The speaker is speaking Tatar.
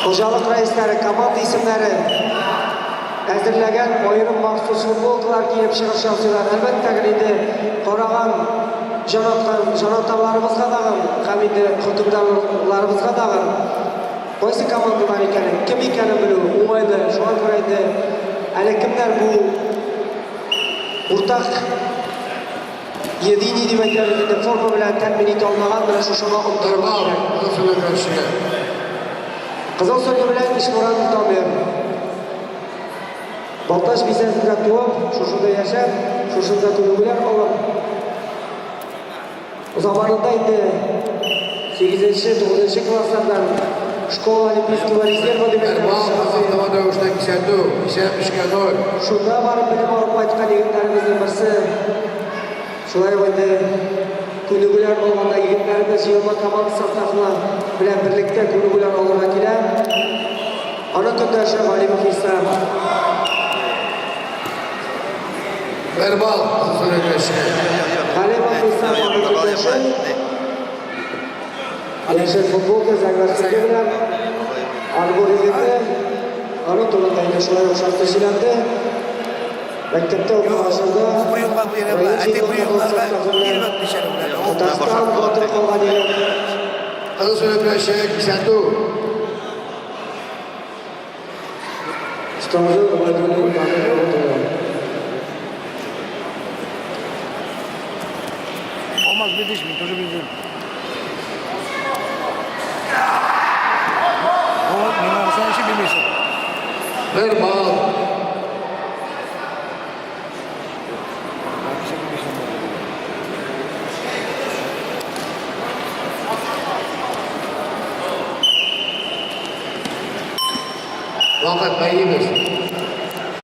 Хуҗалык рәисләре, команда исемнәре әзерләгән аерым махсус футболкалар киеп чыгыш ясыйлар. Әлбәттә генә инде караган җанаткан җанатарларыбызга тагын һәм инде хөкемдарларыбызга тагын кайсы командалар икәнен, кем икәнен белү уңайлы. Шуңа күрә инде әле кемнәр бу уртак единый дип әйтәбез инде форма белән тәэмин итә алмаган, менә шушыңа омтылырга Бер балл кирәк. Кызыл Сөлге көрәшчегә. Кызыл Сөлге белән Ишмуратов Дамир. Балтач бистәсендә туып, шушында яшәп, шушында күнегүләр алып, заманында инде 8-9 класслардан школа олимпийского резерва дип Бер әйтәбез. балл автомат рәвештә кисәтү. Исәп 3-кә 0. Шунда барып белем алып кайткан егетләребезнең берсе. Шулай ук инде күнегүләр алганда егетләребез җыелма команда составына белән берлектә күнегүләр алырга килә. Аның көндәше Галимов Иса. Бер балл Кызыл Сөлге көрәшчегә. Галимов Иса аның көндәше. Яшел футболка, зәңгәр сөлге белән Арбор егете. Аның турында инде шулай ук шактый сөйләнде. Мәктәптә укыган чорда район җыелма команда составы белән Татарстан батыры калган егет. Кызыл Сөлге көрәшчегә кисәтү. Остазы Гобәйдуллин Дамир Давыт улы. Olmaz bir diş mi? Тоже bir O mimar sen işi bilmiyorsun. Бер балл. Ben bir şey bilmiyorsun. Вакыт бәйлибез.